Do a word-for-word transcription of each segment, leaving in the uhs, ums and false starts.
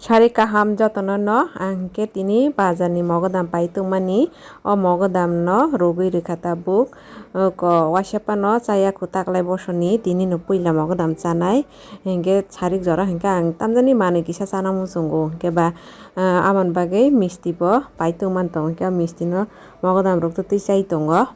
Hari kaham jotono no, ang hwnkhe tini bazar ni mogodam pai tongmani, o mogodam no rwgwi rwkha tabuk. O ko waisa phano chaya khu taklai bosoni, tini no puila mogodam chanai. Hwnkhe sarik jora hwnkhe ang tamjani manwi kisa chana muchungo, hwnkhe ba, ah, aboni bagwi misti bo pai tongmani tongo, hwnkhe o misti no mogodam rok twi chai tongo.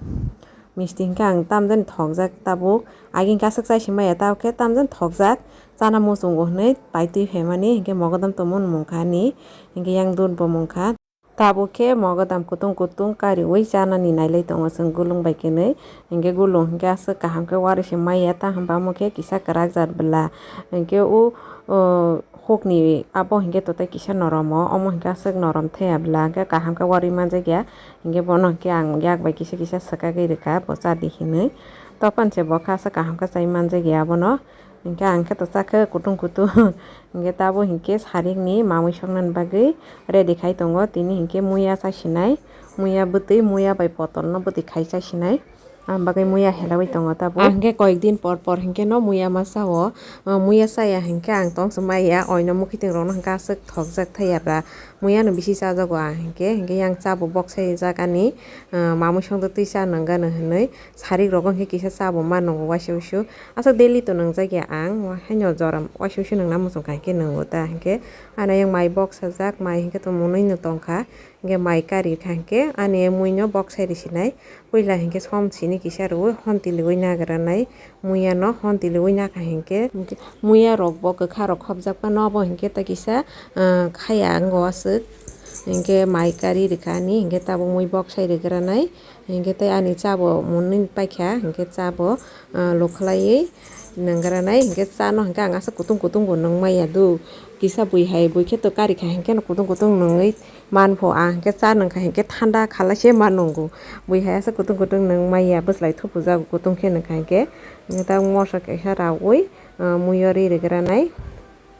Misti hwnkhe ang tamjani thokjak tabuk. Agi hwnkhe aswk chai se maya, tabuk khe tamjani thokjak. Chana muchungo hwnwi pai twi phaimani, hwnkhe mogodam tongmani mungkha ani, hwnkhe yang dut bo mungkha. Tabuk khe mogodam kutung kutung kariui chanani nailai tongo chwng gulung bai khenwi. Hwnkhe gulung hwnkhe aswk kaham khe uari se maya, ta hwnba omo khe kisa kwrak jat bwla. Hwnkhe o, o, hukni abo hwnkhe totai kisa norom o, omo hwnkhe aswk norom thaya bwla, hwnkhe kaham khe uari manjakya. Hwnkhe bono hwnkhe ang yak bai kisa kisa swkagwi rwkha, bo cha di hinwi. Tophan se bo kha aswk kaham khe chai manjakya abono. Hwnkhe ang khe to cha khe kutung kutung. Hwnkhe tabuk hwnkhe sarikni mamui soknani bagwi ready khai tongo. Tini hwnkhe muya chasinai, muya bwtwi, muya bai potol no bwtwi khai chasinai. Ang bagwi muya helaiwi tongo tabuk. Ang hwnkhe koyek din por por hwnkhe no muya ma chao. O muya chaya hwnkhe ang tong se maya, oino mwkhwtwng rokno hwnkhe aswk thokjak thaya bra. Muya no bisi chajago ang hwnkhe, hwnkhe yang cha bo bok sai jak ani, ah, mamui songdo twi cha nang gana hinwi sarik rogo hwnkhe kisa cha bo ma nungo waisa usu. Aswk daily to nungjak ya ang, haino jora waisa usu nungna muchung kha hwnkhe nungo ta hwnkhe. Ano yang mai bok sajak, mai hwnkhe to mwnwi no tongkha, hwnkhe mai kari kha hwnkhe ani mui no bok sai risinai. Puila hwnkhe som sini kisa rwui hon tiliui nagra nai. Muya no hon tiliui nakha hwnkhe, muya rok bo kwkha rok khopjak phano obo hwnkhe ta kisa, ah, khaya wngo aswk. Hwnkhe mai kari rwkha ani hwnkhe tabuk mui bok sai rwgra nai. Hwnkhe tei ani cha bo mwnwi paikha hwnkhe cha bo, ah, lukhlaiwi nwngra nai hwnkhe cha no hwnkhe ang aswk kutung kutung bo nung maya do. Kisa bui hai bui khe to kari kha hwnkhe no kutung kutung nungwi. Manpho ang hwnkhe cha nungkha hwnkhe thanda khalai se ma nungo. Bui hai aswk kutung kutung nung maya, bwslai thupu jago kutung khe nungkha hwnkhe. Hwnkhe tabuk moso kaisa raui, ah, muiyo ri rwgra nai.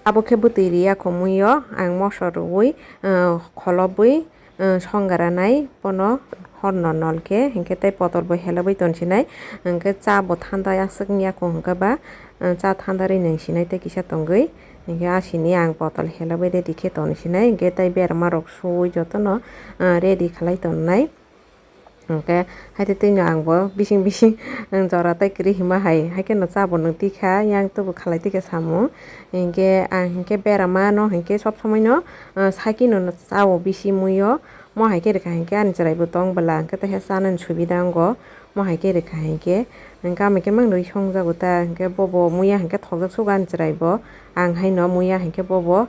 Abo khe bwtwi riya kho muiyo ang moso rwui, ah, kholobwi, ah, songgra nai bono horno nol khe. Hwnkhe tei potol bo helobwi tonsinai. Hwnkhe cha bo thanda aswk wngya kho hwnkhe ba, ah, cha thanda ri nungsinai tei kisa tongwi. Hwnkhe asini ang potol helobwi ready khe tonsinai, hwnkhe tei berma rok suui jotono, ah, ready khlai tonnai. Hwnkhe haitwi twino ang bo bising bising, ang jora tei kwrwi hima hai, haikhe no cha bo nung tikha, yang tubu khalai tikha samung. Hwnkhe ang hwnkhe berama no hwnkhe sob somoi no, ah, saki no cha o bisi muiyo, mo haikhe rwkha hwnkhe ani chwrai bo tong bwla, hwnkhe tei chanani subida wngo, mo haikhe rwkha hwnkhe. Hwnkhe ama khe mang rwi songjago ta, hwnkhe bobo muiya hwnkhe thokjak sugo ani chwrai bo. Ang haino muiya hwnkhe bobo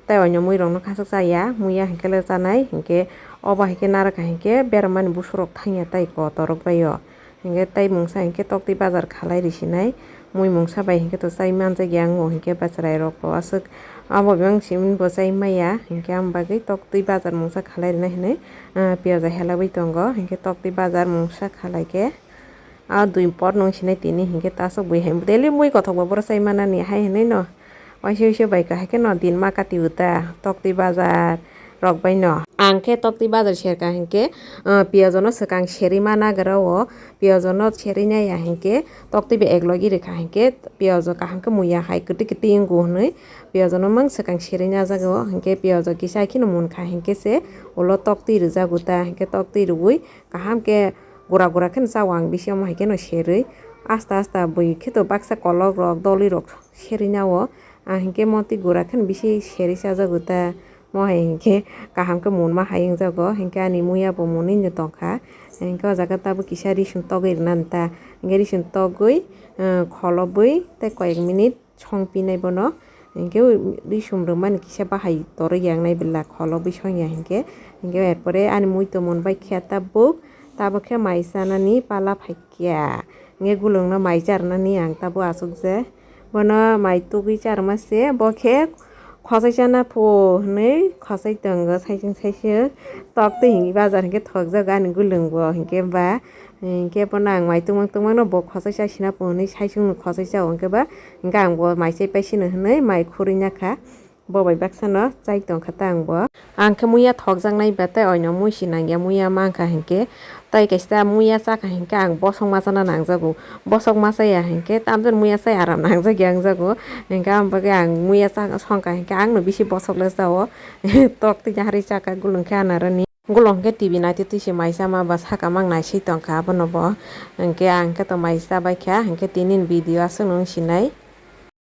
tei oino mui rokno khasuk chaya, muiya hwnkhe le chanai, hwnkhe obo hwnkhe narwkha hwnkhe bermani busurok thangya tei kotorok baio. Hwnkhe tei mungsa hwnkhe toktwi bazar khalai risinai, mui mungsa bai hwnkhe to chai manjakya wngo hwnkhe ba chwrai rok bo aswk abo bebak simi bo chai maya, hwnkhe am bagwi toktwi bazar mungsa khalai rinai hinwi, ah, piyajo helabwi tongo, hwnkhe toktwi bazar mungsa khalai khe. Ah, dui pot nung sinai tini hwnkhe ta aswk bui hai daily mui kothok bo boro chai manani hai hinwi no. Waisa waisa bai kahai khe no din ma kati uta toktwi bazar rok bai no. Ang khe toktwi bazar serka hwnkhe, ah, piyajo no swkang serwi ma nagra o, piyajo no serwi nai ya hwnkhe toktwi bai ek logi rwkha hwnkhe piyajo kaham khe muiya hai kwtwi kwtwi wngo hwnwi piyajo no mang swkang serwi najago hwnkhe piyajo kisa kheno munkha hwnkhe se ulo toktwi rwjago ta hwnkhe toktwi rwui kaham khe gura gura kheno chao ang bisi omo hai kheno serwi asta asta bui khe to baksa kolok rok dolwi rok serwi nao ang hinkhe motwi gura kheno bisi serwi chajago ta mo hai hinkhe kaham khe munma hai wngjago hinkhe ani muya bo munwi no tongkha hinkhe o jaga tabuk kisa rising togwi rwnani ta hinkhe rising togwi kholobwi tei koyek minute song pinai bono hinkhe risum rwmani kisa bahai torwi yang nai bwla kholobwi song ya hinkhe hinkhe er pore ani mui tongmani bai khe tabuk tabuk khe mai chanani pala phai kha hinkhe gulung no mai charwnani ang tabuk achuk je bono mai tugwi charwma se bo khe khosai chana pho hinwi khosai tongo saichung saichung tok twi hinkhe bazar hinkhe thokjago ani gulung bo hinkhe ba. Hinkhe bono ang mai tongmang tongmang no bo khosai cha sina po hinwi saichung no khosai cha o hinkhe ba hinkhe ang bo mai chai pai sino hinwi mai khurui nakha bo bai baksa no chai tongkha ta ang bo. Ang khe muya thokjak nai ba tei oino mui si nang ya muya mankha hinkhe Tai kaisa muya chakha hinkhe ang bosong machana nangjago. Bosok machaya hinkhe tamjani muya chai aram nangjak ya wngjago. Hinkhe ang bagwi ang muya chak-, songkha hinkhe ang no bisi bosok le chao. Tok twi harwi chakha gulung khe anaroni. Gulung khe T V naitwi twi se mai chama ba saka mang naisai tongkha abono bo. Hinkhe ang khe to mai chabaikha, hinkhe tini ni video aswk no wng sinai.